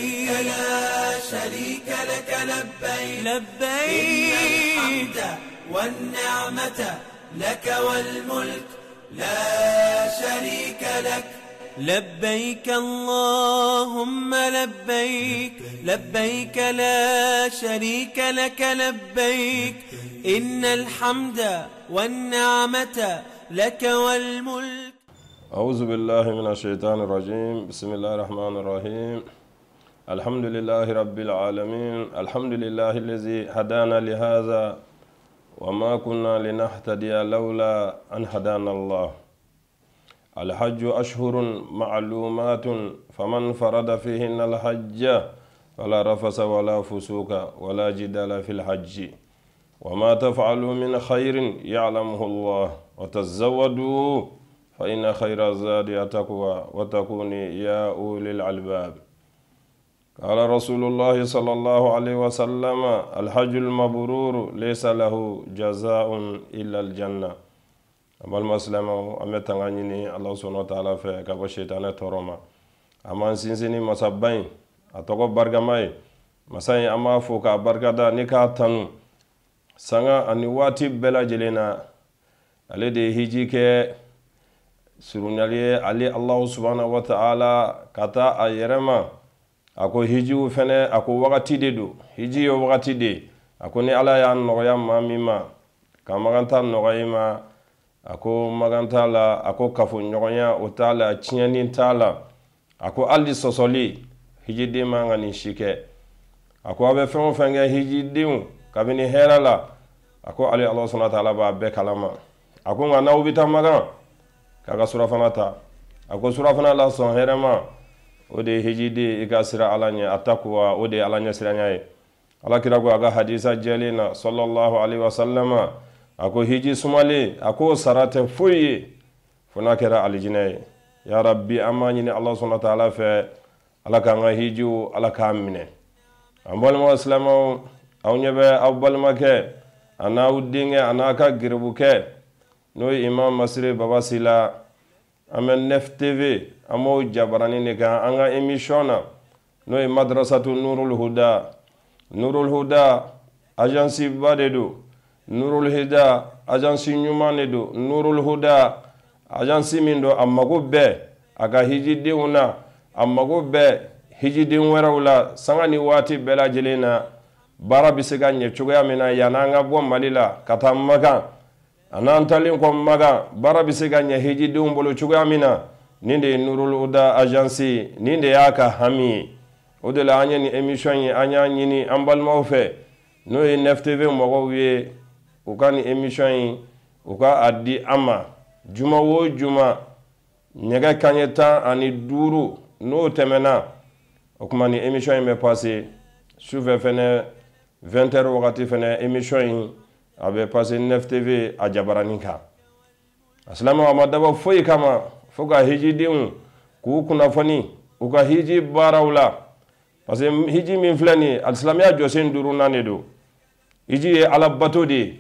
لبيك لا شريك لك لبيك لبيك إن الحمد والنعمة لك والملك لا شريك لك. لبيك اللهم لبيك لبيك لا شريك لك لبيك إن الحمد والنعمة لك والملك. أعوذ بالله من الشيطان الرجيم. بسم الله الرحمن الرحيم. الحمد لله رب العالمين. الحمد لله الذي هدانا لهذا وما كنا لنهتدي لولا أن هدانا الله. الحج أشهر معلومات فمن فرض فيهن الحج فلا رفث ولا فسوق ولا جدال في الحج وما تفعلوا من خير يعلمه الله وتزودوا فإن خير الزاد التقوى واتقون يا أولي الألباب. قال رسول الله صلى الله عليه وسلم الحج المبرور ليس له جزاء إلا الجنة. An balima silamɛw, an bɛ tanga ɲini Ala subahana taala fɛ ka bɔ sitanɛ tɔɔrɔ ma. An b'an sinsin ni masaba in a tɔgɔ barikama ye. Masa in, an b'a fo k'a barikada ni k'a tanu sanga ani waati bɛɛ lajɛlen na. Ale de ye hiji kɛ surunyali ye ale Alahu subahana wa taala ka taa a yɛrɛ ma. A ko hijiw fɛnɛ, a ko wagati de don, hiji ye wagati de ye. A ko ni Ala y'a nɔgɔya maa min ma ka magan ta nɔgɔya i ma, a ko magan t'a la, a ko kafoɲɔgɔnya o t'a la, tiɲɛni t'a la, a ko hali sɔsɔli hijiden man ka nin si kɛ. A ko a bɛ fɛn o fɛn kɛ hijidenw kabini hɛrɛ la, a ko ale Ala subahana taala b'a bɛɛ kalama. A ko nka n'aw bɛ taa magan k'a ka surafana ta, a ko surafana la sɔn hɛrɛ ma, o de ye hijiden i ka sira Ala ɲɛ, a takuwa o de ye Ala ɲɛsiranya ye. Ala kira ko a ka hadisa jɛlen na sallallahu alaihi wa sallama, a ko hiji sumalen, a ko sara tɛ foyi ye fo n'a kɛra alijinɛ ye. Ya Rabbi, an b'a ɲini Ala subahana taala fɛ, Ala k'an ka hijiw, Ala k'a minɛ. An balima silamɛw, aw ɲɛ bɛ aw balimakɛ a n'aw denkɛ a n'a ka gerebukɛ n'o ye Imam Masire Baba Sila. An bɛ Nef TV, an b'o jabaranin de kan an ka émission na n'o ye Madrasatu Nurul Huda. Nurul Huda agence ba de don. Nurul Huda agence ɲuman de don. Nurul Huda agence min don, a mago bɛɛ a ka hijidenw na, a mago bɛɛ hijiden wɛrɛw la sanga ni waati bɛɛ lajɛlen na. Baara bɛ se ka ɲɛ cogoya min na yan'an ka bɔ Mali la ka taa Makan, a n'an talen kɔ Makan, baara bɛ se ka ɲɛ hijidenw bolo cogoya min na. Nin de ye Nurul Huda agence, nin de y'a ka hami ye. O de la an ye nin émission ye, an y'a ɲini an balimaw fɛ n'o ye Nef TV mɔgɔw ye, u ka nin émission in u ka a di an ma juma o juma nɛgɛ kanɲɛ 15 n'o tɛmɛna. O tuma nin émission in bɛ passer sufɛ fɛnɛ 20 heures wagati fɛnɛ, émission in a bɛ passer Nef TV a jabaranin kan. A silamɛw, a ma dabɔ foyi kama fo ka hijidenw k'u kunnafoni u ka hiji baaraw la, parce que hiji min filɛ nin ye, alisilamɛya jɔsen duurunan de don. Hiji ye Ala bato de ye.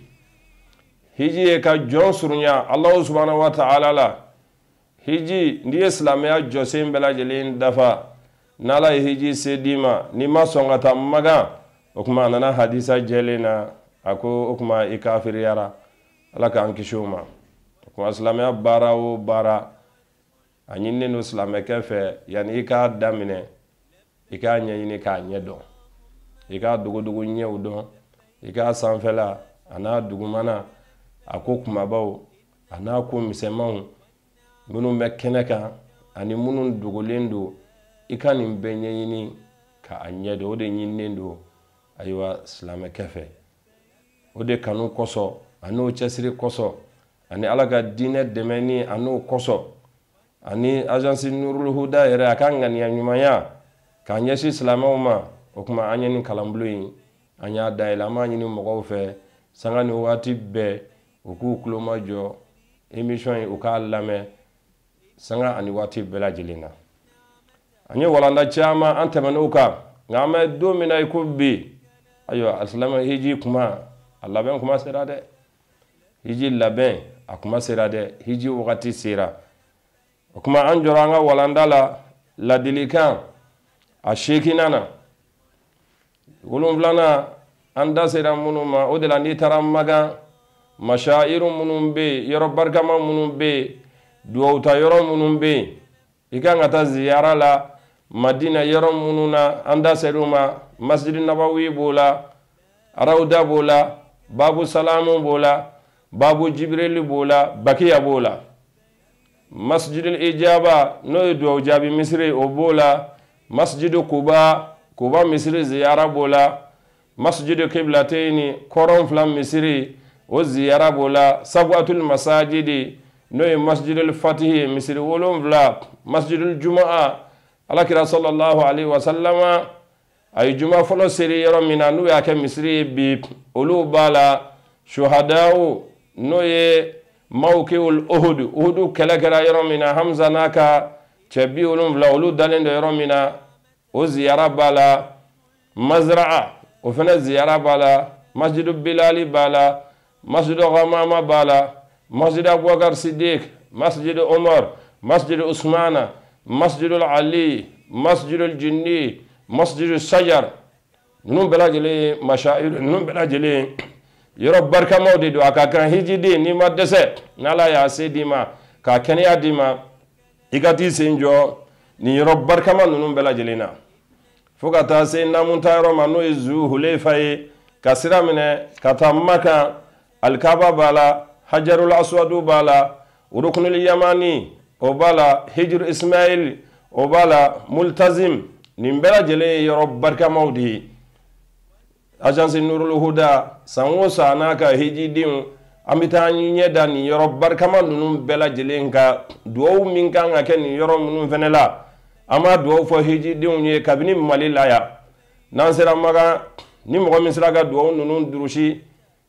Hiji ye ka jɔn surunya Alahu subahana wa taala la. Hiji, n'i ye silamɛya jɔsen bɛɛ lajɛlen dafa, n'Ala ye hiji se d'i ma, n'i ma sɔn ka taa Magan, o tuma a nana hadisa jɛlen na, a ko o tuma i kafiriyara. Ala k'an kisi o ma. O tuma silamɛya baara o baara, a ɲininen don silamɛkɛ fɛ yanni i k'a daminɛ, i k'a ɲɛɲini k'a ɲɛ dɔn, i k'a dogodogo ɲɛw dɔn, i k'a sanfɛla a n'a dugumana, a ko kumabaw a n'a ko misɛnmanw minnu bɛ kɛnɛ kan ani minnu dogolen don, i ka nin bɛɛ ɲɛɲini k'a ɲɛ dɔn. O de ɲininen don ayiwa silamɛkɛ fɛ. O de kanu kosɔn a n'o cɛsiri kosɔn ani Ala ka diinɛ dɛmɛni a n'o kosɔn ani agence Nurul Huda yɛrɛ a ka ŋaniya ɲumanya k'a ɲɛsin silamɛw ma. O tuma an ye nin kalanbulon in, an y'a dayɛlɛ. An b'a ɲini mɔgɔw fɛ sanga ni waati bɛɛ u k'u tulo majɔ émission in, u k'a lamɛn sanga ani waati bɛɛ lajɛlen na. An ye walanda caman an tɛmɛn'o kan, nka an bɛ don min na i ko bi, ayiwa alisilamɛ hiji kuma a labɛn kuma sera dɛ. Hiji labɛn a kuma sera dɛ, hiji wagati sera. O kuma an jɔra an ka walanda la ladilikan a 8nan na. 7nan an da sera minnu ma, o de la n'i taara Makan, mashairu minnu bɛ yen, yɔrɔ barikama minnu bɛ yen, duwawuta yɔrɔ minnu bɛ yen, i kan ka taa ziyara la Madina yɔrɔ minnu na, an da ser'u ma. Masjid Nabawi b'o la, Arawuda b'o la, Babu Salamu b'o la, Babu Jibrili b'o la, Bakiya b'o la. Masjid Ijaba n'o ye duwawu jaabi misiri, o b'o la. Masjid Kuba, Kuba misiri ziyara b'o la. Masjid Kiblatayni, kɔrɔn fila misiri, o ziyara b'o la. Sabuatul Masajidi n'o ye Masjidul Fatihi misiri 7, Masjidul Jumaa, Alakira sallallahu alaihi wa sallama a ye juma fɔlɔ seri yɔrɔ min na n'u y'a kɛ misiri ye bi, olu b'a la. Shuhadaw n'o ye mawkiul Uhud, Uhudu kɛlɛ kɛra yɔrɔ min na, Hamza n'a ka cɛ 70 olu dalen don yɔrɔ min na, o ziyara b'a la. Mazra'a o fana ziyara b'a la. Masjidu Bilali b'a la, Masjidu Ghamama b'a la, Masjid Abubakar Siddiq, Masjid Umar, Masjid Usmana, Masjid Ali, Masjid Jinni, Masjid Sajar. Ninnu bɛɛ lajɛlen ye mashairu, ninnu bɛɛ lajɛlen yɔrɔ barikamaw de don. A ka kan hijiden n'i ma dɛsɛ, n'Ala y'a se d'i ma k'a kɛnɛya d'i ma, i ka t'i sen jɔ nin yɔrɔ barikama ninnu bɛɛ lajɛlen na, fo ka taa se namunta yɔrɔ ma, n'o ye Zu Hulefa ye, ka sira minɛ ka taa Makan. Alikaba b'a la, Hajarul Aswadu b'a la, Rukunul Yamani o b'a la, Hijr Ismail o b'a la, Multazim. Nin bɛɛ lajɛlen ye yɔrɔ barikamaw de ye. Agence Nurul Huda san o san n'a ka hijidenw, an bɛ taa ɲɛ da nin yɔrɔ barikama ninnu bɛɛ lajɛlen kan. Duwawu min kan ka kɛ nin yɔrɔ ninnu fana la, an b'a duwawu fɔ hijidenw ye kabini Mali la yan. N'an sera Makan, ni mɔgɔ min sera ka duwawu ninnu durusi,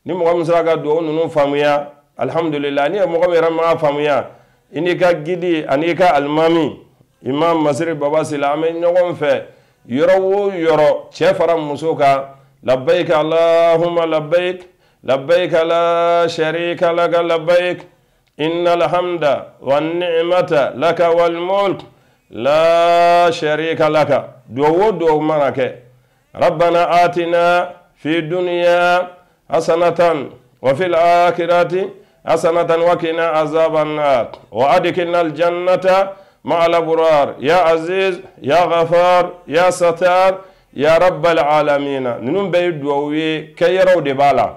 ni mɔgɔ min sera ka duwawu ninnu faamuya, alhamdulillah. Ni mɔgɔ min yɛrɛ m'a faamuya, i n'i ka gidi ani i ka alimami Imam Masiri Baba Sila, an bɛ ɲɔgɔn fɛ yɔrɔ o yɔrɔ, cɛ fara muso kan. Labbaik Allahumma labbaik, labbaik la sharika laka labbaik, innal hamda wan ni'mata laka wal mulk la sharika laka. Duwawu o duwawu mana kɛ, rabbana atina fi dunya hasanatan wa fil akhirati hasanatan wa qina azaban nar wa adkhilna al jannata ma'al abrar ya aziz ya ghafar ya satar ya rabbal alamin. Ninnu bɛɛ ye duwawu ye, kɛyɔrɔw de b'a la.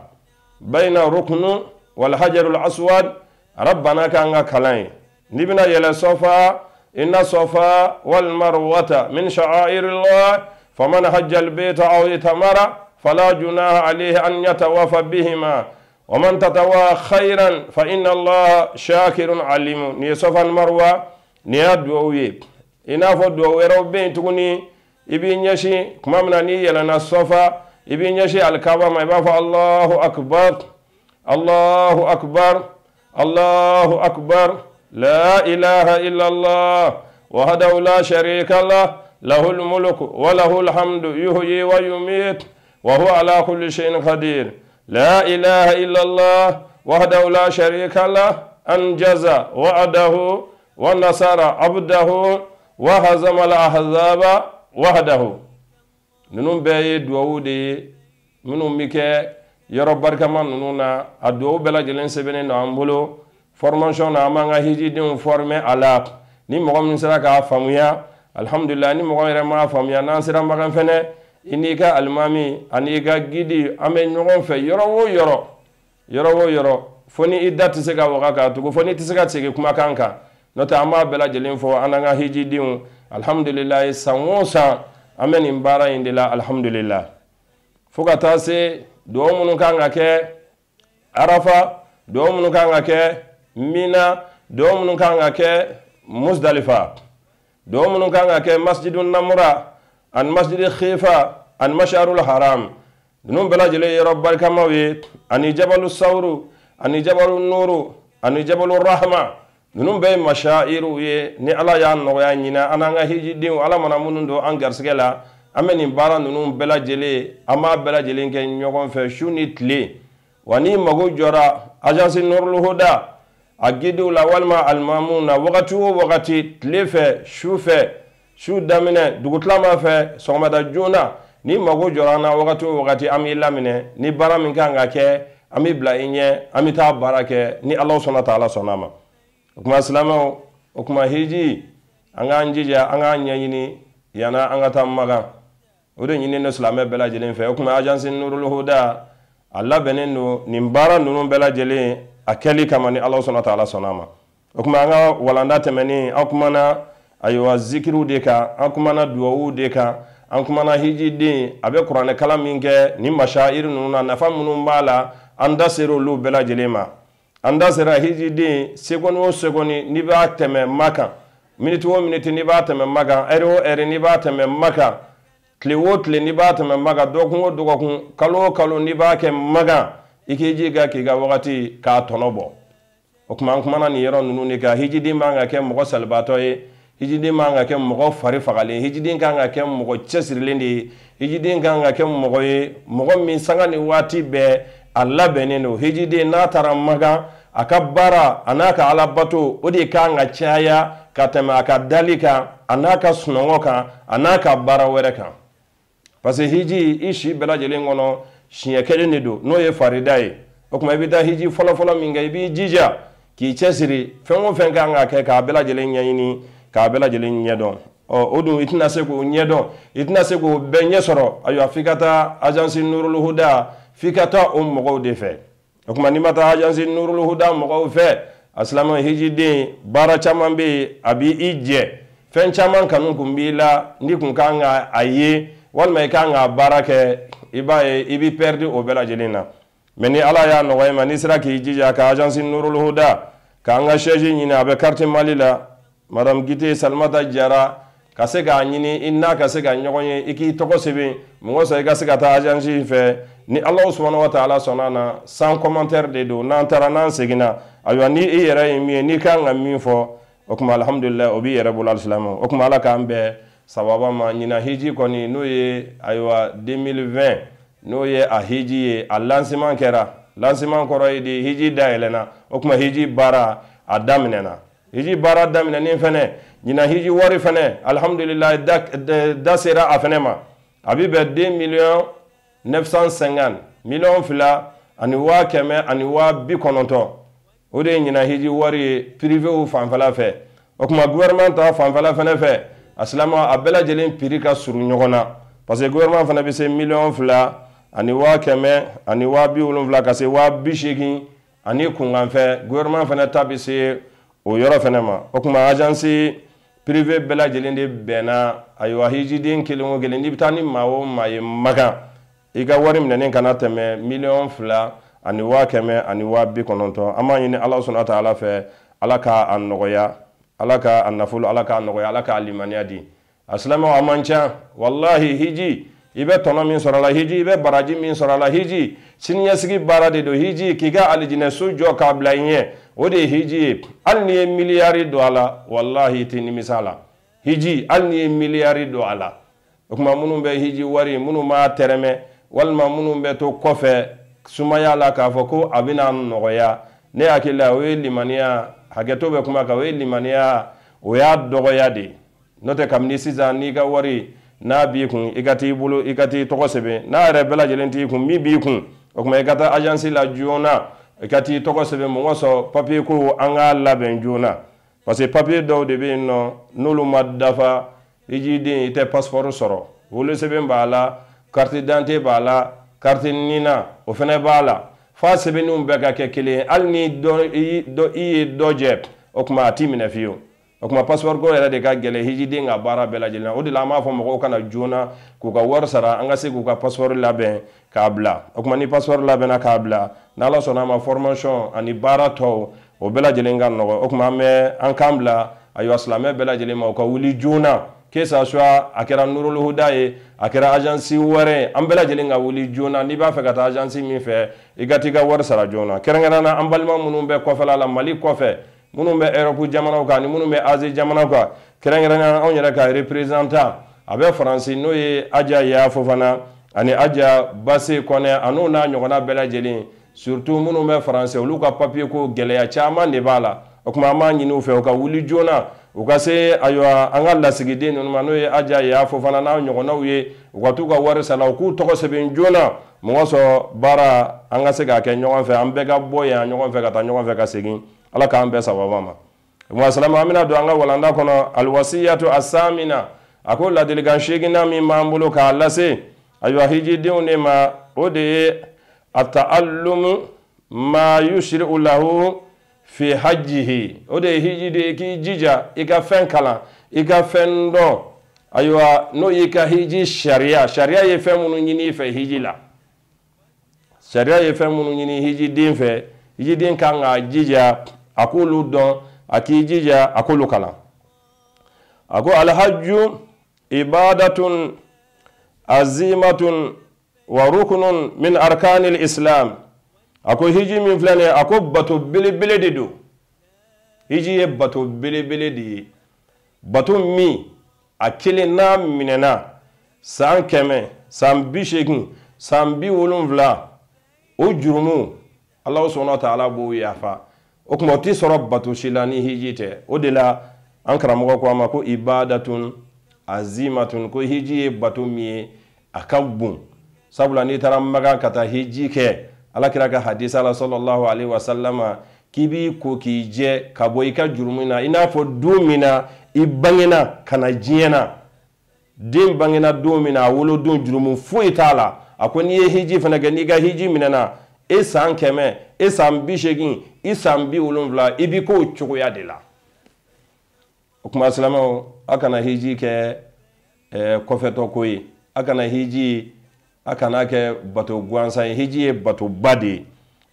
Bayna ruknu wal hajarul aswad, rabbana k'an ka kalan ye. N'i bɛna yɛlɛ Sɔfa, inna Safa wal marwata min sha'airillah faman hajja al bayta aw itamara fala junaha alayhi an yatawafa bihima wa man tatawa khayran fa inna Allah shakirun alim. Nin ye Safa ni Marwa, nin y'a duwawu ye. I n'a fɔ duwawu wɛrɛw bɛ yen tuguni, i b'i ɲɛsin tuma min na n'i yɛlɛnna Sɔfa, i b'i ɲɛsin alikaba ma, i b'a fɔ Allahu akbar, Allahu akbar, Allahu akbar, la ilaha illallah wahdahu la sharika lah, lahul mulku wa lahul hamdu yuhyi wa yumit wa huwa ala kulli shay'in qadir, la ilaha illallah wahdahu la sharika lah, anjaza wa'dahu wa nasara abdahu wa hazama al ahzaba wahdahu. Ninnu bɛɛ ye duwawu de ye minnu bɛ kɛ yɔrɔ barikama ninnu na. A duwawu bɛɛ lajɛlen sɛbɛnnen don an bolo formation na, an b'an ka hijidenw former a la. Ni mɔgɔ min sera k'a faamuya, alhamdulillah. Ni mɔgɔ yɛrɛ m'a faamuya, n'an sera Makan fɛnɛ, i n'i ka alimami ani i ka gidi, an bɛ ɲɔgɔn fɛ yɔrɔ o yɔrɔ, yɔrɔ o yɔrɔ, fo ni i da tɛ se ka waga k'a tugu, fo n'i tɛ se ka segin kumakan kan. N'o tɛ, an b'a bɛɛ lajɛlen fɔ an n'an ka hijidenw. Alhamdulillah, san o san an bɛ nin baara in de la, alhamdulillah. Fo ka taa se duwawu minnu kan ka kɛ Arafa, duwawu minnu kan ka kɛ Mina, duwawu minnu kan ka kɛ Musdalifa, duwawu minnu kan ka kɛ Masjidu Namura ani Masjidi Khifa ani Masharul Haram, ninnu bɛɛ lajɛlen ye yɔrɔ barikamaw ye, ani Jabalu Sawuru ani Jabalu Nuru ani Jabalu Rahma, ninnu bɛɛ ye mashairu ye. Ni Ala y'a nɔgɔya ɲina an n'an ka hijidenw, Ala mana minnu don an garisɛgɛ la, an bɛ nin baara ninnu bɛɛ lajɛlen, an b'a bɛɛ lajɛlen kɛ ɲɔgɔn fɛ su ni tile. Wa n'i mago jɔra agence Nurul Huda a gidiw la walima alimamuw na, wagati o wagati, tile fɛ, su fɛ, Su daminɛ dugutilama fɛ sɔgɔmada joona ni mago jɔra an na wagati o wagati an b'i laminɛ ni baara min kan ka kɛ an b'i bila i ɲɛ an bɛ taa baara kɛ ni Ala sɔnna taala sɔnna ma. O tuma silamɛw, o tuma hiji an k'an jija an k'an ɲɛɲini yanni an ka taa Makan. O de ɲininen don silamɛ bɛɛ lajɛlen fɛ. O tuma agence Nurul Huda a labɛnnen don nin baara ninnu bɛɛ lajɛlen a kɛli kama ni Ala sɔnna taala sɔnna ma. O tuma an ka walanda tɛmɛnen an kumana ayiwa zikiriw de kan, an kumana duwawuw de kan, an kumana hijiden a bɛ kuranɛkalan min kɛ nin mashairi ninnu na, nafa minnu b'a la, an da sera olu bɛɛ lajɛlen ma. An da sera hijiden seconde o seconde n'i b'a tɛmɛ Makan, miniti o miniti n'i b'a tɛmɛ Makan, heure o heure n'i b'a tɛmɛ Makan, tile o tile n'i b'a tɛmɛ Makan, dɔgɔkun o dɔgɔkun, kalo o kalo n'i b'a kɛ Makan, i k'i jija k'i ka wagati k'a tɔnɔ bɔ. O tuma an kumana nin yɔrɔ ninnu de kan. Hijiden man ka kɛ mɔgɔ salibaatɔ ye, hijiden man ka kɛ mɔgɔ fari fagalen, hijiden kan ka kɛ mɔgɔ cɛsirilen de ye, hijiden kan ka kɛ mɔgɔ ye mɔgɔ min sanga ni waati bɛɛ a labɛnnen don. Hijiden n'a taara Makan, a ka baara a n'a ka alabato o de kan ka caya ka tɛmɛ a ka dali kan, a n'a ka sunɔgɔ kan, a n'a ka baara wɛrɛ kan. Parce que hiji i si bɛɛ lajɛlen kɔnɔ siɲɛ kelen de don, n'o ye farida ye. O tuma i bɛ taa hiji fɔlɔfɔlɔ min kɛ, i b'i jija k'i cɛsiri fɛn o fɛn kan ka kɛ k'a bɛɛ lajɛlen ɲɛɲini, k'a bɛɛ lajɛlen ɲɛdɔn. Ɔ o dun i tɛna se k'o ɲɛdɔn, i tɛna se k'o bɛɛ ɲɛsɔrɔ, ayiwa f'i ka taa agence Nurul Huda, f'i ka taa o mɔgɔw de fɛ. O tuma n'i ma taa agence Nurul Huda mɔgɔw fɛ, a silamɛ hijiden baara caman bɛ yen a b'i jɛ, fɛn caman kanu kun b'i la n'i kun kan ka a ye walima i kan ka baara kɛ, i b'a ye i b'i pɛridi o bɛɛ lajɛlen na. Mais ni Ala y'a nɔgɔya i ma, n'i sera k'i jija ka agence Nurul Huda k'an ka siège ɲini, a bɛ quartier Mali la, madame Gite Salimata Jara, ka se k'a ɲini i n'a ka se ka ɲɔgɔn ye, i k'i tɔgɔ sɛbɛn mɔgɔ sɔrɔ i ka se ka taa agence in fɛ. Ni Ala subahana wa taala sɔnna na, sans commentaire de don. N'an taara n'an seginna, ayiwa ni i yɛrɛ ye min ye, n'i kan ka min fɔ, o tuma alhamdulilayi o b'i yɛrɛ bolo alisilamɛ. O tuma Ala k'an bɛn sababa ma. Ɲinan hiji kɔni n'o ye ayiwa 2020 n'o ye a hiji ye, a lancement kɛra. Lancement kɔrɔ ye de hiji dayɛlɛnna. O tuma hiji baara a daminɛna. Hiji baara daminɛnen fɛnɛ, ɲinan hiji wari fɛnɛ alhamdulilayi da sera a fɛnɛ ma. A bi bɛn 2 millions 950, miliyɔn 2 ani 100 ani 90. O de ye ɲinan hiji wari ye privéw fanfɛla fɛ. O tuma gouvernement ta fanfɛla fɛnɛ fɛ, a silamɛ a bɛɛ lajɛlen prix ka surun ɲɔgɔn na, parce que gouvernement fana bɛ se miliyɔn 2 ani 100 ani 70 ka se 80 ani kunkanfɛ, gouvernement fana ta bɛ se o yɔrɔ fana ma. O tuma agence privé bɛɛ lajɛlen de bɛnna ayiwa hijiden kelen o kelen n'i bɛ taa ni maa o maa ye Makan, i ka wari minɛnen kana tɛmɛ miliyɔn 2 ani 100 ani 90. An b'a ɲini Ala subahana wa taala fɛ, Ala k'a nɔgɔya, Ala k'a nafolo, Ala k'a nɔgɔya, Ala k'a limaniya di. A silamɛw a man ca walahi. Hiji i bɛ tɔnɔ min sɔrɔ a la, hiji i bɛ baraji min sɔrɔ a la, hiji siniɲɛsigi baara de don. Hiji k'i ka alijinɛso jɔ k'a bila i ɲɛ, o de ye hiji ye. Hali n'i ye miliyari don a la, walahi i tɛ nimisa a la. Hiji hali n'i ye miliyari don a la. O tuma minnu bɛ hiji wari, minnu b'a tɛrɛmɛ walima minnu bɛ to kɔfɛ sumaya la k'a fɔ ko a bɛna nɔgɔya, ne hakili la o ye limaniya, hakɛto bɛ kuma kan, o ye limaniya, o y'a dɔgɔya de ye. N'o tɛ kabini sisan n'i ka wari n'a b'i kun, i ka t'i bolo, i ka t'i tɔgɔ sɛbɛn, n'a yɛrɛ bɛɛ lajɛlen t'i kun, min b'i kun, o tuma i ka taa agence la joona, i ka t'i tɔgɔ sɛbɛn. Mɔgɔ sɔrɔ papier ko an k'a labɛn joona, parce que papier dɔw de bɛ yen nɔ n'olu ma dafa, hijiden i tɛ passeport sɔrɔ. Wolosɛbɛn b'a la, carte d'identité b'a la, carte NINA o fana b'a la, f'a sɛbɛnniw bɛɛ ka kɛ kelen ye. Hali ni i ye dɔ jɛ, o tuma a t'i minɛ fiyewu. O tuma passeport ko yɛrɛ de ka gɛlɛn hijiden ka baara bɛɛ lajɛlen na. O de la an b'a fɔ mɔgɔw kana joona k'u ka wari sara, an ka se k'u ka passeport labɛn k'a bila. O tuma ni passeport labɛnna k'a bila, n'Ala sɔnna a ma, formation ani baara tɔw o bɛɛ lajɛlen ka nɔgɔ. O tuma an bɛ an kan bila ayiwa silamɛ bɛɛ lajɛlen ma, u ka wuli joona, que ça soit a kɛra Nurul Huda ye, a kɛra agence wɛrɛ ye, an bɛɛ lajɛlen ka wuli joona. N'i b'a fɛ ka taa agence min fɛ, i ka t'i ka wari sara joona. Kɛrɛnkɛrɛnnenya la an balima minnu bɛ kɔfɛla la, Mali kɔfɛ, minnu bɛ Europe jamanaw kan ani minnu bɛ Asie jamanaw kan, kɛrɛnkɛrɛnnenya anw yɛrɛ ka représentant a bɛ Faransi, n'o ye Aja Ya Fofana ani Aja Base Kɔnɛ an'o n'a ɲɔgɔnna bɛɛ lajɛlen, surtout minnu bɛ Faransi, olu ka papier ko gɛlɛya caman de b'a la. O tuma an b'a ɲini u fɛ u ka wuli joona, U ka se ayiwa an ka lasigiden ninnu ma, n'o ye Aja y'a fɔ fana n'a ɲɔgɔnnaw ye, u ka t'u ka wari sara, u k'u tɔgɔ sɛbɛn joona, mɔgɔ sɔrɔ baara an ka se k'a kɛ ɲɔgɔn fɛ, an bɛɛ ka bɔ yan ɲɔgɔn fɛ ka taa ɲɔgɔn fɛ ka segin. Ala k'an bɛɛ sababa ma. Wa salama, an bɛna don an ka walanda kɔnɔ. Alwasiyatu asamina, a ko ladilikan seeginnan min b'an bolo k'a lase ayiwa hijidenw de ma, o de ye ata'allumu ma yusri'u lahu fi hajjihi. O de ye hijiden ye k'i jija i ka fɛn kalan, i ka fɛn dɔn, ayiwa n'o y'i ka hiji sariya. Sariya ye fɛn minnu ɲini i fɛ hiji la, sariya ye fɛn minnu ɲini hijiden fɛ, hijiden kan k'a jija a k'olu dɔn, a k'i jija a k'olu kalan. A ko alhajju ibadatun azimatun wa rukunun min arkanil islam. A ko hiji min filɛ nin ye, a ko bato belebele de don. Hiji ye bato belebele de ye, bato min a kelen n'a minɛna san 100, san 80, san 70, o jurumu Alahu subahana wa taala b'o yafa. O tuma o tɛ sɔrɔ bato si la ni hiji tɛ. O de la an karamɔgɔ ko a ma ko ibadatun azimatun, ko hiji ye bato min ye a ka bon. Sabula n'i taara Makan ka taa hiji kɛ, Ala kira ka hadisa la sallallahu alaihi wa sallama, k'i b'i ko k'i jɛ ka bɔ i ka jurumu na, i n'a fɔ don min na i bangena ka na diɲɛ na. Den bangena don min na, a wolodon jurumu foyi t'a la. A ko n'i ye hiji fana kɛ, n'i ka hiji minɛna, e san 100, e san 80, i san 70, i b'i k'o cogoya de la. O tuma silamɛw, a kana hiji kɛ kɔfɛtɔ ko ye, a kana hiji, a kana kɛ bato gansan ye. Hiji ye batoba de ye.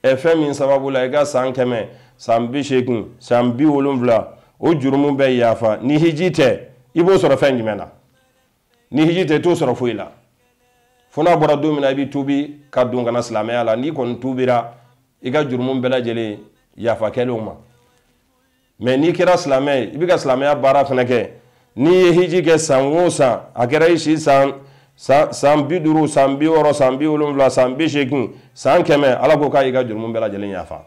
Fɛn min sababu la i ka san 100, san 80, san 70, o jurumu bɛ yafa. Ni hiji tɛ, i b'o sɔrɔ fɛn jumɛn na? Ni hiji tɛ, i t'o sɔrɔ foyi la. Fo n'a bɔra don min na i bɛ tuubi ka don ka na silamɛya la. N'i kɔni tuubira, i ka jurumu bɛɛ lajɛlen yafa kɛlenw ma. Mɛ n'i kɛra silamɛ ye, i bɛ ka silamɛya baara fana kɛ. N'i ye hiji kɛ san o san, a kɛra i si san 50, san 60, san 70, san 80, san 100, Ala ko k'a y'i ka jurumu bɛɛ lajɛlen yafa.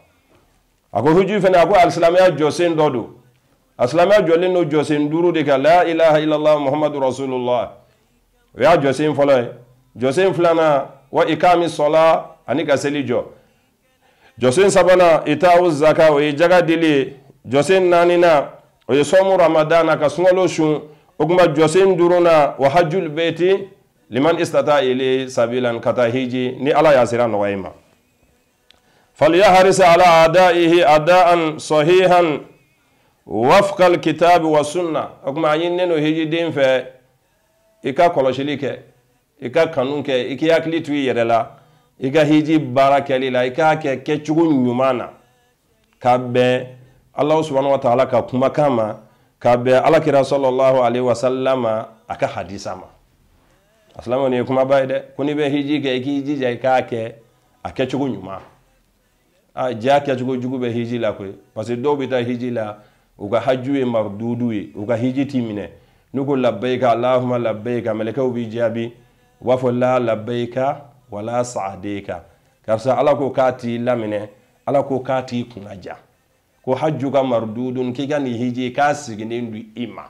A ko hiji fana, a ko alisilamɛya jɔsen dɔ don. A silamɛya jɔlen don jɔsen 5 de kan. La ilaha illallah muhammadu rasulullah, o y'a jɔsen fɔlɔ ye. Jɔsen filanan, wa ikami sɔla, ani ka seli jɔ. Jɔsen sabanan, ita'u zaka, o ye jaga dili ye. Jɔsen naaninan, o ye sɔmu ramadana, ka sunkalo sun. O tuma jɔsen duurunan, wa hajjul beyti liman istata ilayhi sabilan, ka taa hiji ni Ala y'a sira nɔgɔya i ma. Falyaharis ala adaihi adaan sahihan wafqa alkitabi wa sunna. O tuma a ɲininen don hijiden fɛ i ka kɔlɔsili kɛ, i ka kanu kɛ, i k'i hakili to i yɛrɛ la i ka hiji baara kɛli la, i k'a kɛ kɛcogo ɲuman na ka bɛn Alahu subahana wa taala ka kumakan ma, ka bɛn Ala kira sallallahu alaihi wa sallam a ka hadisa ma. A silamɛw, nin ye kumaba ye dɛ. Ko n'i bɛ hiji kɛ, i k'i jija i k'a kɛ a kɛcogo ɲuman. A ja kɛcogo jugu bɛ hiji la koyi, parce que dɔw bɛ taa hiji la, u ka haju ye marududu ye, u ka hiji t'i minɛ. N'u ko labbayika Allahumma labbayika, mɛlɛkɛw b'i jaabi, u b'a fɔ la labbayika wala sa'adeka. Karisa, Ala ko k'a t'i laminɛ, Ala ko k'a t'i kunna ja, ko haju ka marududun, k'i ka nin hiji k'a sigilen don i ma.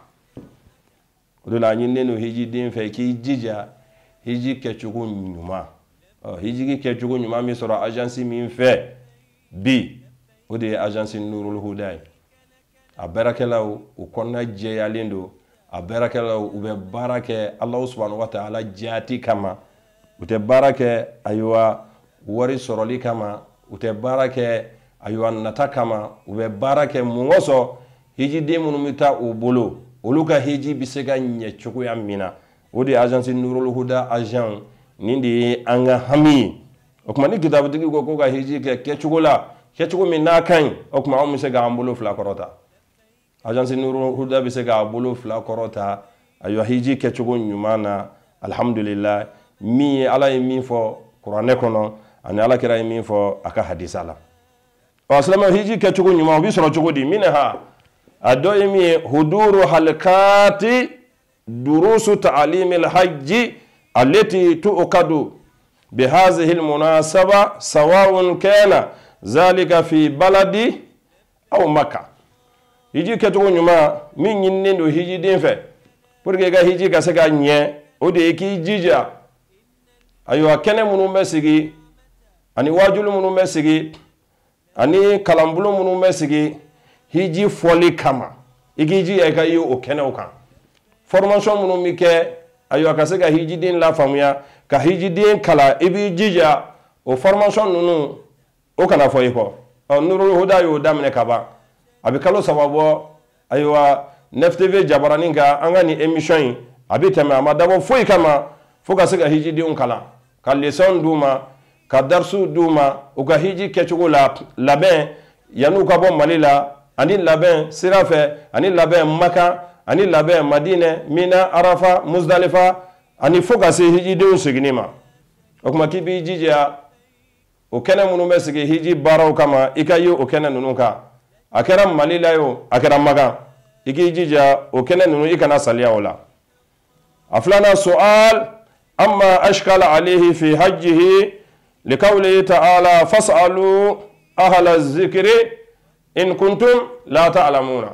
O de la a ɲininen don hijiden fɛ k'i jija hiji kɛcogo ɲuman. Hiji kɛcogo ɲuman bɛ sɔrɔ agence min fɛ bi, o de ye agence Nurul Huda ye. A baarakɛlaw, u kɔnɔna jɛyalen don. A baarakɛlaw, u bɛ baara kɛ Alahu subahana wa taala jaati kama. U tɛ baara kɛ ayiwa wari sɔrɔli kama, u tɛ baara kɛ ayiwa nata kama. U bɛ baara kɛ mun kosɔn? Hijiden minnu bɛ taa u bolo, olu ka hiji bɛ se ka ɲɛ cogoya min na. O de ye agence Nurul Huda agent nin de ye an ka hami ye. O tuma ni kitabutigi ko ko ka hiji kɛ kɛcogo la, kɛcogo min n'a ka ɲi, o tuma anw bɛ se k'an bolo fila kɔrɔta. Agence Nurul Huda bɛ se k'a bolo fila kɔrɔta ayiwa hiji kɛcogo ɲuman na. Alhamdulillah, min ye Ala ye min fɔ kuranɛ kɔnɔ ani Ala kira ye min fɔ a ka hadisa la. Ɔ silamɛ, hiji kɛcogo ɲuman o bɛ sɔrɔ cogo di? Minha, a dɔ ye min ye, huduru halkati durusu ta'alimil hajji allati tu'qadu bihazihi almunasaba sawa'un kana zalika fi baladi aw Makka. Hiji kɛcogo ɲuman min ɲininen don hijiden fɛ pour que i ka hiji ka se ka ɲɛ, o de ye k'i jija. Ayiwa, kɛnɛ minnu bɛ sigi ani waajuli minnu bɛ sigi ani kalanbulon minnu bɛ sigi hiji fɔli kama, i k'i jija i ka ye o kɛnɛw kan. Formation minnu bɛ kɛ, ayiwa, ka se ka hijiden lafaamuya, ka hijiden kalan, i b'i jija o formation ninnu o kana fɔ i kɔ. Ɔ, Nurul Huda y'o daminɛ ka ban, a bɛ kalo 3 bɔ. Ayiwa, Nef TV jabaranin kan, an ka nin émission in a bɛ tɛmɛ, a ma dabɔ foyi kama fo ka se ka hijidenw kalan, ka leçon d'u ma, ka darisiw d'u ma u ka hiji kɛcogo la, labɛn yan'u ka bɔ Mali la, ani labɛn sira fɛ, ani labɛn Makan, ani labɛn Madinɛ, Mina, Arafa, Muzdalifa, ani fo ka se hijidenw seginni ma. O tuma k'i b'i jija o kɛnɛ minnu bɛ sigi hiji baaraw kama, i ka ye o kɛnɛ ninnu kan. A kɛra Mali la ye o, a kɛra Makan, i k'i jija o kɛnɛ ninnu, i kana saliya o la. A filanan, su'al amma ashkala alayhi fi hajjihi liqawlihi ta'ala fas'alu ahla zikri in kuntum la ta'lamuna.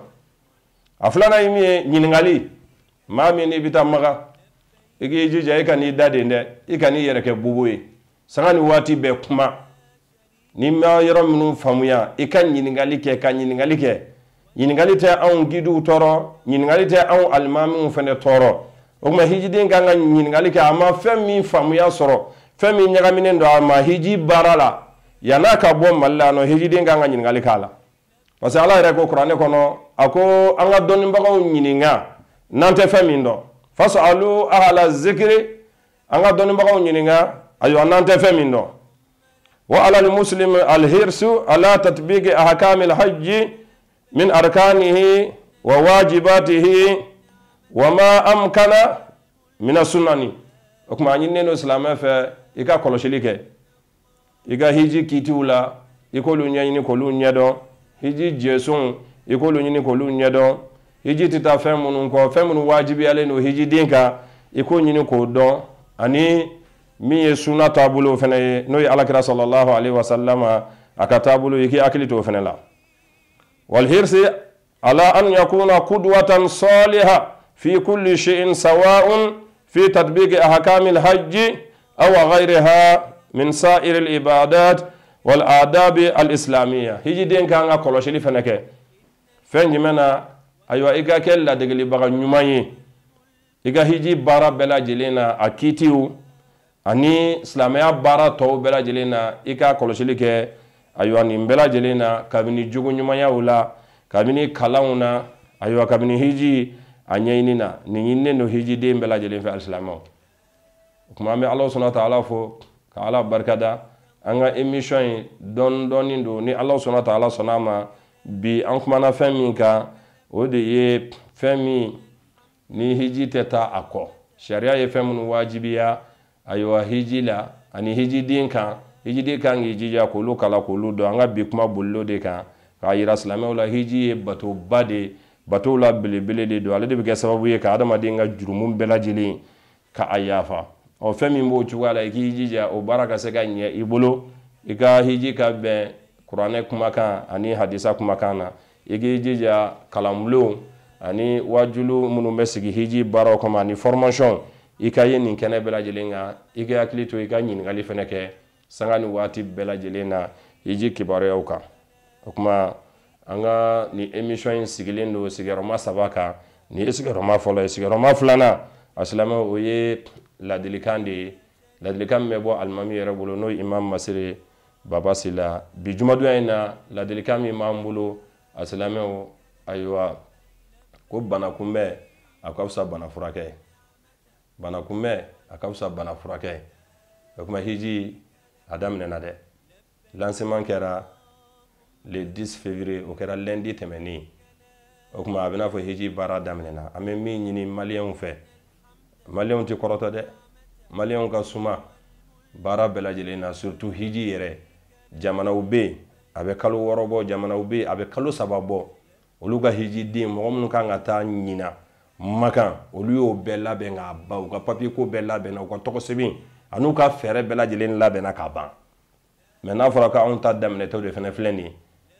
A filanan ye min ye, ɲininkali. Maa min n'i bɛ taa Makan, i k'i jija i kan'i da den dɛ, i kan'i yɛrɛ kɛ bobo ye. Sanga ni waati bɛɛ kuma, n'i ma yɔrɔ minnu faamuya, i ka ɲininkali kɛ, ka ɲininkali kɛ. Ɲininkali tɛ anw gidiw tɔɔrɔ, ɲininkali tɛ anw alimamiw fɛnɛ tɔɔrɔ. O tuma hijiden kan ka ɲininkali kɛ, a ma fɛn min faamuya sɔrɔ, fɛn min ɲagaminen don a ma hiji baara la, yann'a ka bɔ Mali la nɔ, hijiden kan ka ɲininkali k'a la. Parce que Ala yɛrɛ ko kuranɛ kɔnɔ, a ko an ka dɔnnibagaw ɲininka n'an tɛ fɛn min dɔn. Fasalu ahla zikiri, an ka dɔnnibagaw ɲininka, ayiwa, n'an tɛ fɛn min dɔn. Wa ala almuslim alhirsu ala tatbiqi ahkami alhajji min arkanihi wa wajibatihi wa ma amkana min sunani. O tuma a ɲininen don silamɛ fɛ i ka kɔlɔsili kɛ i ka hiji kitiw la, i k'olu ɲɛɲini k'olu ɲɛdɔn, hiji jɛsonw i k'olu ɲini k'olu ɲɛdɔn, hiji tɛ taa fɛn minnu kɔ, fɛn minnu wajibiyalen don hijiden kan, i k'o ɲini k'o dɔn, ani min ye sunna taabolo fana ye, n'o ye Alakira sallallahu alaihi wa sallama a ka taabolo, i k'i hakili to o fana la. Walhirsi ala an yakuna qudwatan saliha fi kulli shay'in sawa'un fi tatbiqi ahkami alhajji aw ghayriha min sa'ir alibadat wal adabi alislamiyya. Hijiden kan ka kɔlɔsili fana kɛ fɛn jumɛn na? Ayiwa, i ka kɛ ladegelibaga ɲuman ye i ka hiji baara bɛɛ lajɛlen na, a kiitiw ani silamɛya baara tɔw bɛɛ lajɛlen na, i ka kɔlɔsili kɛ. Ayiwa, nin bɛɛ lajɛlen na, kabini jogo ɲumanyaw la, kabini kalanw na, ayiwa, kabini hiji a ɲɛɲini na, nin ɲininen don hijiden bɛɛ lajɛlen fɛ, alisilamɛw. O tuma an bɛ Ala sɔnna ta Ala fo ka Ala barikada. An ka émission in dɔɔni dɔɔni don. Ni Ala sɔnna ta Ala sɔnna a ma, bi an kumana fɛn min kan, o de ye fɛn min ni hiji tɛ taa a kɔ, sariya ye fɛn minnu wajibiya, ayiwa, hiji la ani hijiden kan, hijiden kan k'i jija k'olu kalan, k'olu dɔn. An ka bi kuma bolilo de kan k'a yira silamɛw la, hiji ye batoba de ye, batow la belebele de don. Ale de bɛ kɛ sababu ye ka adamaden ka jurumu bɛɛ lajɛlen ka a yafa. Ɔ, fɛn min b'o cogoya la, i k'i jija o baara ka se ka ɲɛ i bolo, i ka hiji ka bɛn kuranɛ kumakan ani hadisa kumakan na. I k'i jija kalanbulonw ani wajulu minnu bɛ sigi hiji baaraw kama ani formation, i ka ye nin kɛnɛ bɛɛ lajɛlen kan. I ka hakili to i ka ɲininkali fɛnɛ kɛ sanga ni waati bɛɛ lajɛlen na hiji kibaruyaw kan. O tuma an ka nin émission in sigilen don sigiyɔrɔma 3 kan. Nin ye sigiyɔrɔma fɔlɔ ye. Sigiyɔrɔma filanan, a silamɛw, o ye ladilikan de ye, ladilikan min bɛ bɔ alimami yɛrɛ bolo, n'o ye Imam Masire Baba Sila. Bi jumadonya in na, ladilikan min b'an bolo, a silamɛw, ayiwa, ko bana kunbɛn a ka fisa bana furakɛ, bana kunbɛn a ka fisa bana furakɛ. O tuma hiji a daminɛna dɛ. Lancement kɛra le 10 février, o kɛra lundi tɛmɛnen. O tuma a bɛ n'a fɔ hiji baara daminɛna. An bɛ min ɲini maliyɛnw fɛ, maliyɛnw tɛ kɔrɔtɔ dɛ, maliyɛnw ka suma baara bɛɛ lajɛlen na, surtout hiji yɛrɛ. Jamanaw bɛ yen a bɛ kalo 6 bɔ, jamanaw bɛ yen a bɛ kalo 3 bɔ. Olu ka hijiden mɔgɔ minnu kan ka taa ɲina Makan, olu y'o bɛɛ labɛn k'a ban, u ka papier ko bɛɛ labɛnna, u ka tɔgɔ sɛbɛn an'u ka fɛɛrɛ bɛɛ lajɛlen labɛnna k'a ban. Mɛ n'a fɔra k'anw ta daminɛtɔ de fana filɛ nin ye.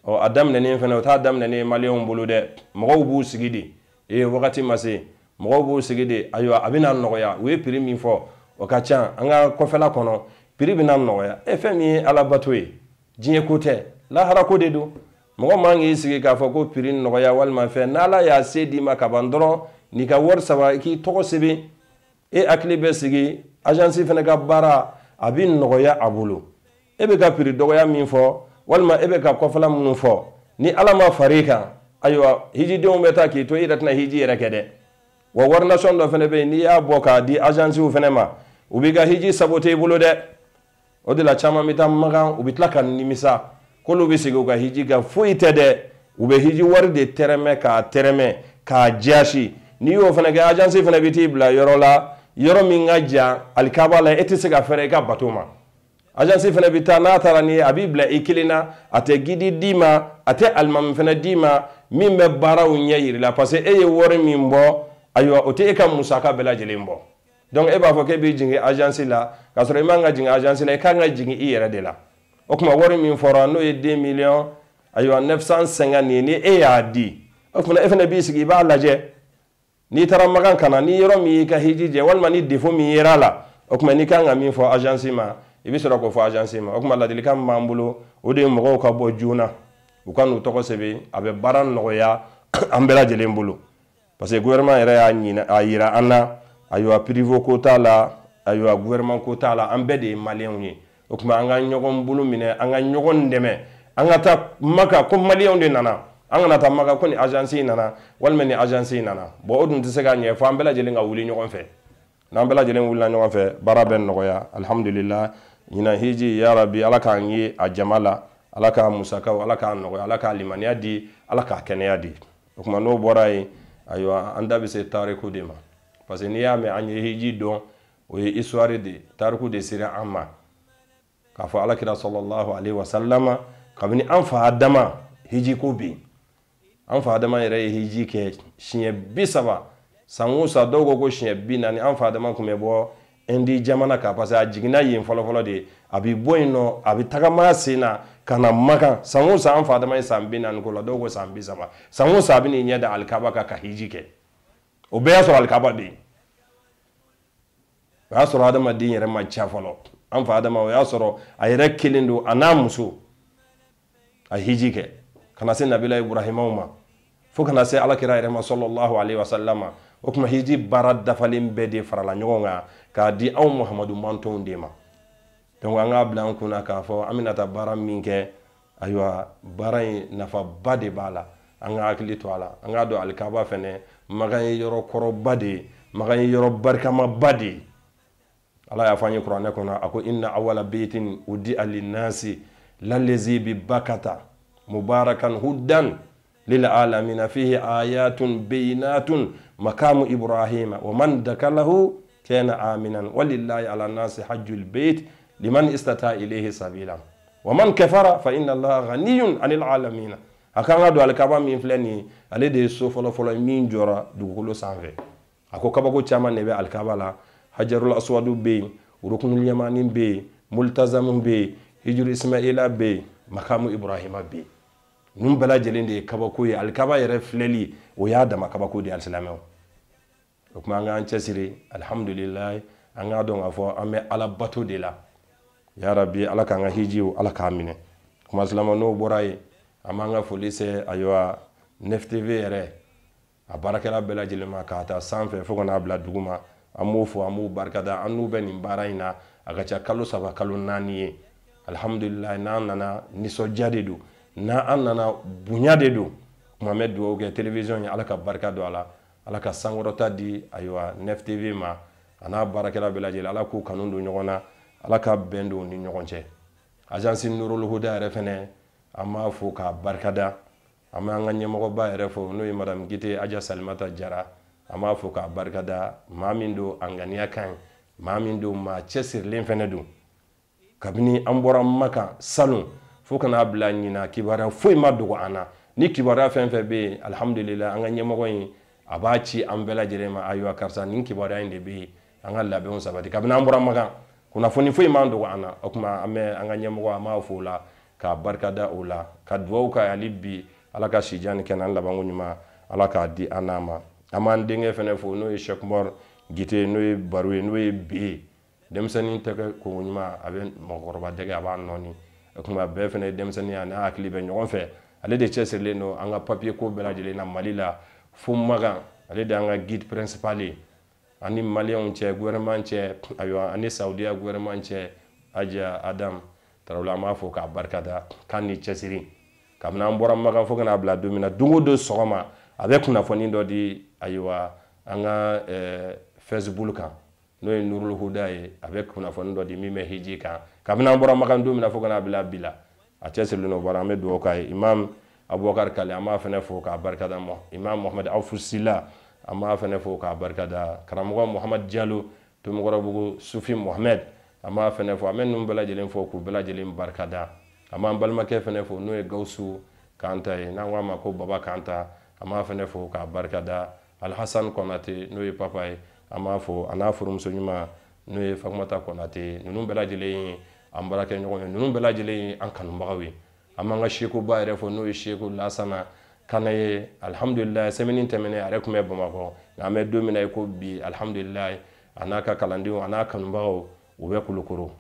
Ɔ a daminɛnen fana, o t'a daminɛnen maliyɛnw bolo dɛ. Mɔgɔw b'u sigi de, ee wagati ma se, mɔgɔw b'u sigi de. Ayiwa, a bɛna nɔgɔya. U ye prix min fɔ, o ka ca an ka kɔfɛla kɔnɔ, prix bɛna nɔgɔya. E fɛn min ye alabato ye, diɲɛ ko tɛ, lahara ko de don. Mɔgɔ man k'i sigi k'a fɔ ko prix nɔgɔya walima fɛn. N'Ala y'a se d'i ma ka ban dɔrɔn, n'i ka wari saba, i k'i tɔgɔ sɛbɛn, e hakili bɛ sigi. Agence fana ka baara a bɛ nɔgɔya a bolo. E bɛ ka prix dɔgɔya min fɔ, walima e bɛ ka kɔfɛla minnu fɔ, ni Ala ma far'i kan, ayiwa, hijidenw bɛ taa k'i to, i yɛrɛ tɛna hiji yɛrɛ kɛ dɛ. Wa warinasɔn dɔ fana bɛ yen, n'i y'a bɔ k'a di agencew fana ma, u b'i ka hiji saboter i bolo dɛ. O de la caman bɛ taa Makan, u bɛ tila ka nimisa k'olu bɛ segin u ka hiji kan. Foyi tɛ dɛ, u bɛ hiji wari de tɛrɛmɛ k'a tɛrɛmɛ k'a jasi. N'i y'o fana kɛ, agence fana bɛ t'i bila yɔrɔ la, yɔrɔ min ka jan alikaba la, e tɛ se ka fɛrɛ i ka bato ma. Agence fana bɛ taa, n'a taara ni ye, a b'i bila i kelen na, a tɛ guide d'i ma, a tɛ alimami fana d'i ma min bɛ baaraw ɲɛ yir'i la, parce que e ye wari min bɔ, ayiwa, o tɛ e ka musaka bɛɛ lajɛlen bɔ. Donc e b'a fɔ k'e b'i jigin agence la, k'a sɔrɔ i man ka jigin agence la, i kan ka jigin i yɛrɛ de la. O tuma wari min fɔra, n'o ye 2 millions, ayiwa, 950 ye, ni e y'a di, o tuma e fana b'i sigi, i b'a lajɛ. N'i taara Makan ka na, ni yɔrɔ min y'i ka hiji jɛ, walima ni défaut min yer'a la, o tuma n'i kan ka min fɔ agence ma, i bɛ sɔrɔ k'o fɔ agence ma. O tuma ladilikan min b'an bolo, o de ye mɔgɔw ka bɔ joona, u ka n'u tɔgɔ sɛbɛn, a bɛ baara nɔgɔya an bɛɛ lajɛlen bolo. Parce que gouvernement yɛrɛ y'a ɲini, a yira an na, ayiwa, privé ko t'a la, ayiwa, gouvernement ko t'a la, an bɛɛ de ye maliyɛnw ye. O tuma an ka ɲɔgɔn bolo minɛ, an ka ɲɔgɔn dɛmɛ, an ka taa Maka ko maliyɛnw de nana, an kana taa Maka ko ni agence in nana walima ni agence in nana. Bon, o dun tɛ se ka ɲɛ fo an bɛɛ lajɛlen ka wuli ɲɔgɔn fɛ. N'an bɛɛ lajɛlen wulila ɲɔgɔn fɛ, baara bɛ nɔgɔya. Alhamdulillah, ɲinan hiji, ya Rabi, Ala k'an ye a jama la, Ala k'a musakaw, Ala k'a nɔgɔya, Ala k'a limaniya di, Ala k'a kɛnɛya di. O tuma n'o bɔra yen, ayiwa, an da bɛ se tariku de ma, parce que n'i y'a mɛn an ye hiji dɔn, o ye histoire de ye, tariku de sera an ma k'a fɔ Alakira sallallahu alaihi wa sallama, kabini an fa Adama, hiji ko bɛ yen. An fa Adama yɛrɛ ye hiji kɛ siɲɛ 30, san o san. Dɔw ko ko siɲɛ 40. An fa Adama tun bɛ bɔ Indi jamana kan, parce que a jiginna yen fɔlɔfɔlɔ de. A bɛ bɔ yen nɔ, a bɛ tagama sen na ka na Makan san o san. An fa Adama ye san 40 ko la, dɔw ko san 30. San o san, a bɛ n'i ɲɛ da alikaba kan ka hiji kɛ. O bɛɛ y'a sɔrɔ alikaba bɛ yen. O y'a sɔrɔ adamaden yɛrɛ ma ca fɔlɔ. An fa Adama, o y'a sɔrɔ a yɛrɛ kelen don, a n'a muso, a hiji kɛ ka na se Nabila Ibrahimaw ma, fo ka na se Alakira yɛrɛ ma sallallahu alaihi wa sallama. O tuma hiji baara dafalen bɛɛ de farala ɲɔgɔn kan k'a di anw Muhamadu mantɔnw de ma. Donc an k'a bila an kunna k'a fɔ an bɛna taa baara min kɛ, ayiwa, baara in nafaba de b'a la. An ka hakili to a la, an k'a dɔn alikaba fɛnɛ, Makan ye yɔrɔ kɔrɔba de ye, Makan ye yɔrɔ barikamaba de ye. Ala y'a fɔ an ye kuranɛ kɔnɔ, a ko inna awala beitin udi'a linnasi lalezi bi bakata mubarakan hudan lil alamina fihi ayatun bayinatun makamu ibrahima wa man dakalahu kana aminan walillahi ala nasi hajjul beit liman istata ilayhi sabila wa man kafara fa inna allaha ghaniyun anil alamina. A kan ka don alikaba min filɛ nin ye, ale de ye so fɔlɔfɔlɔ min jɔra dugukolo sanfɛ. A ko kabako caman de bɛ alikaba la. Hajarul aswadu bɛ yen, rukunul yamani bɛ yen, multazamu bɛ yen, hijuru ismaila bɛ yen, makamu ibrahima bɛ yen. Ninnu bɛɛ lajɛlen de ye kabako ye. Alikaba yɛrɛ filɛli, o y'a dama kabako de ye, alisilamɛw. O tuma an k'an cɛsiri, alihamudulilayi, an k'a dɔn k'a fɔ an bɛ Ala bato de la. Ya Rabi, Ala k'an ka hijiw, Ala k'a minɛ. Kuma silamɛ, n'o bɔra yen, an b'an ka foli se, ayiwa, Nef TV yɛrɛ a baarakɛla bɛɛ lajɛlen ma, k'a ta sanfɛ fo ka n'a bila dugu ma. An b'o fo, an b'u barikada. An n'u bɛ nin baara in na, a ka ca kalo 3, kalo 4 ye. Alihamudulilayi, n'an nana nisɔndiya de don, n'an nana bonya de don. Kuma bɛ dugawu kɛ télévision ye, Ala ka barika don a la, Ala ka sankɔrɔta di, ayiwa, Nef TV ma, a n'a baarakɛla bɛɛ lajɛlen. Ala k'u kanu don ɲɔgɔn na, Ala ka bɛn don u ni ɲɔgɔn cɛ. Agence Nurul Huda yɛrɛ fɛnɛ, an b'a fo k'a barikada. An bɛ an ka ɲɛmɔgɔba yɛrɛ fo, n'o ye madame Gite Aja Salimata Jara. An b'a fo k'a barikada. Maa min don, a ŋaniya ka ɲi, maa min don, maa cɛsirilen fɛnɛ don. Kabini an bɔra Makan salon fo ka n'a bila ɲina, kibaruya foyi ma dogo an na. Ni kibaruya fɛn fɛn bɛ yen, alihamudulila, an ka ɲɛmɔgɔ in a b'a ci an bɛɛ lajɛlen ma. Ayiwa, karisa, nin kibaruya in de bɛ yen, an ka labɛnw sabati. Kabini an bɔra Makan, kunnafoni foyi m'an dogo an na. O tuma an bɛ an ka ɲɛmɔgɔ, an b'a fo o la. k'a barikada o la ka dugawu k'a ye hali bi Ala ka sijan ni kɛnɛya labanko ɲuman Ala k'a di an n'a ma. An b'an denkɛ fɛnɛ fo n'o ye Cheikh Umar Gite, n'o ye Baro ye, n'o ye B denmisɛnnin tɛgɛ koko ɲuman, a bɛ mɔgɔkɔrɔba dɛgɛ, a b'a nɔɔni. O tuma bɛɛ fɛnɛ ye denmisɛnnin ye, a n'a hakili bɛ ɲɔgɔn fɛ. Ale de cɛsirilen don an ka papier ko bɛɛ lajɛlen na Mali la fo Makan. Ale de y'an ka guide principal ye ani maliyɛnw cɛ, gouvernement cɛ, ayiwa ani Saudiya gouvernement cɛ. Aja Adam Tarawele, an b'a fɔ k'a barikada k'a ni cɛsiri. Kabini an bɔra Makan fo ka n'a bila don min na, don o don sɔgɔma a bɛ kunnafoni dɔ di ayiwa an ka Facebook kan, n'o ye Nurul Huda ye. A bɛ kunnafoni dɔ di min bɛ hiji kan. Kabini an bɔra Makan don min na fo ka n'a bila bi la, a cɛsirilen don baara. An bɛ dugawu k'a ye. Imam Abubakar Kale, an b'a fana fo k'a barikada. Imam Mohamed Awfu Sila, an b'a fana fo k'a barikada. Karamɔgɔ Mohamed Jalo Tomikɔrɔbugu Sufi Mohamed, an b'a fana fo. An bɛ ninnu bɛɛ lajɛlen fo k'u bɛɛ lajɛlen barikada. An b'an balimakɛ fana fo n'o ye Gawusu Kanta ye, n'an ko a ma ko Baba Kanta, an b'a fana fo k'a barikada. Alhasan Kɔnate, n'o ye papa ye, an b'a fo, a n'a furumuso ɲuman n'o ye Fatumata Kɔnate. Ninnu bɛɛ lajɛlen ye an baarakɛɲɔgɔn ye, ninnu bɛɛ lajɛlen ye an kanubagaw ye. An b'an ka sekuba yɛrɛ fo n'o ye Seku Lasana Kana ye. Alihamudulilayi, semaine tɛmɛnen a yɛrɛ tun bɛ Bamakɔ, nka an bɛ don min na i ko bi, alihamudulilayi, a n'a ka kalandenw a n'a kanubagaw u bɛ Kulukoro.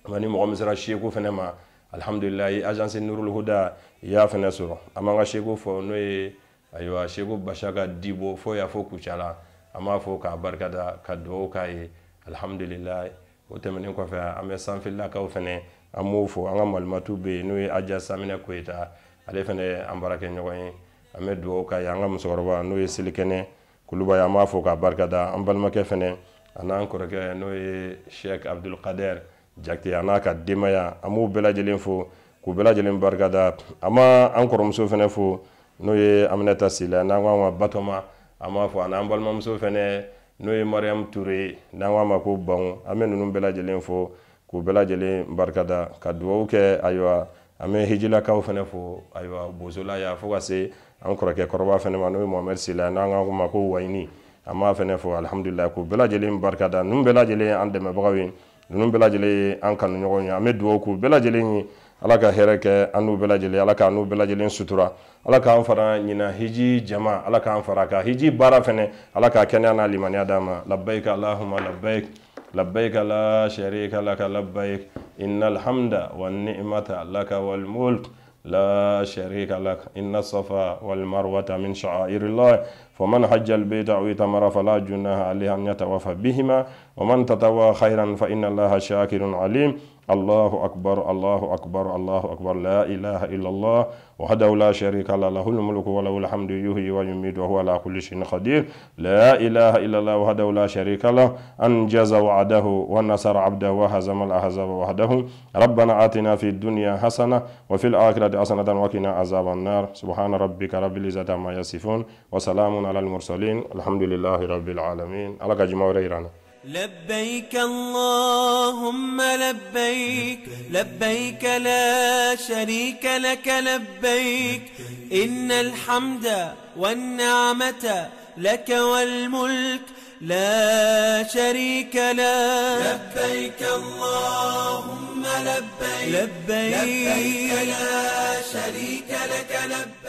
Nka ni mɔgɔ min sera seku fɛnɛ ma, alihamudulilayi, agence Nurul Huda i y'a fɛnɛ sɔrɔ. An b'an ka seku fɔ n'o ye ayiwa Seku Bachaka Dibo fo y'a fɔ Kucala, an b'a fɔ k'a barikada ka dugawu k'a ye, alihamudulilayi. O tɛmɛnen kɔfɛ, an bɛ sanfilakaw fɛnɛ an b'o fo. An ka malimatu bɛ yen n'o ye Aja Saminɛ Koyita, ale fɛnɛ ye an baarakɛɲɔgɔn ye, an bɛ dugawu k'a ye. An ka musokɔrɔba n'o ye Selikɛnɛ Kulubali, an b'a fo k'a barikada. An balimakɛ fɛnɛ a n'an kɔrɔkɛ n'o ye Sheikh Abdul Kader Jakite a n'a ka denbaya, an b'u bɛɛ lajɛlen fo k'u bɛɛ lajɛlen barikada. An b'an kɔrɔmuso fɛnɛ fo n'o ye Aminata Sila, n'an ko a ma Batɔma, an b'a fɔ. A n'an balimamuso fɛnɛ n'o ye Mariam Ture, n'an ko a ma ko Bangu, an bɛ ninnu bɛɛ lajɛlen fo k'u bɛɛ lajɛlen barikada ka dugawu kɛ. Ayiwa, an bɛ hijilakaw fɛnɛ fo, ayiwa Bozola ya fo ka se an kɔrɔkɛ kɔrɔba fɛnɛ ma n'o ye Mohamed Sila, n'an ko a ma ko Wayini, an b'a fɛnɛ fo, alihamudulilayi, k'u bɛɛ lajɛlen barikada. Ninnu bɛɛ lajɛlen ye an dɛmɛbagaw ye, ninnu bɛɛ lajɛlen ye an kanuɲɔgɔnw ye. An bɛ dugawu k'u bɛɛ lajɛlen ye, Ala ka hɛrɛ kɛ an n'u bɛɛ lajɛlen, Ala k'an n'u bɛɛ lajɛlen sutura, Ala k'an fara ɲinan hiji jama, Ala k'an fara ka hiji baara fɛnɛ, Ala k'a kɛnɛya n'a limaniya d'an ma. Labbayik Allahumma labbayik, labbayik la sharika laka labbayik, innal hamda wan ni'mata laka wal mulk لا شريك لك، إن الصفا والمروة من شعائر الله فمن حج البيت أو اعتمر فلا جناح عليه أن يتوفى بهما ومن تطوع خيرا فإن الله شاكر عليم. الله أكبر الله أكبر الله أكبر، لا إله إلا الله وحده لا شريك له، له الملك وله الحمد يحيي ويميت وهو على كل شيء قدير. لا إله إلا الله وحده لا شريك له، أنجز وعده ونصر عبده وهزم الأحزاب وحده. ربنا آتنا في الدنيا حسنة وفي الآخرة حسنة وقنا عذاب النار. سبحان ربك رب العزة عما يصفون وسلام على المرسلين، الحمد لله رب العالمين. على كجمع ريرانا. لبيك اللهم لبيك، لبيك لا شريك لك لبيك، إن الحمد والنعمة لك والملك لا شريك له. لبيك اللهم لبيك، لبيك لا شريك لك لبيك.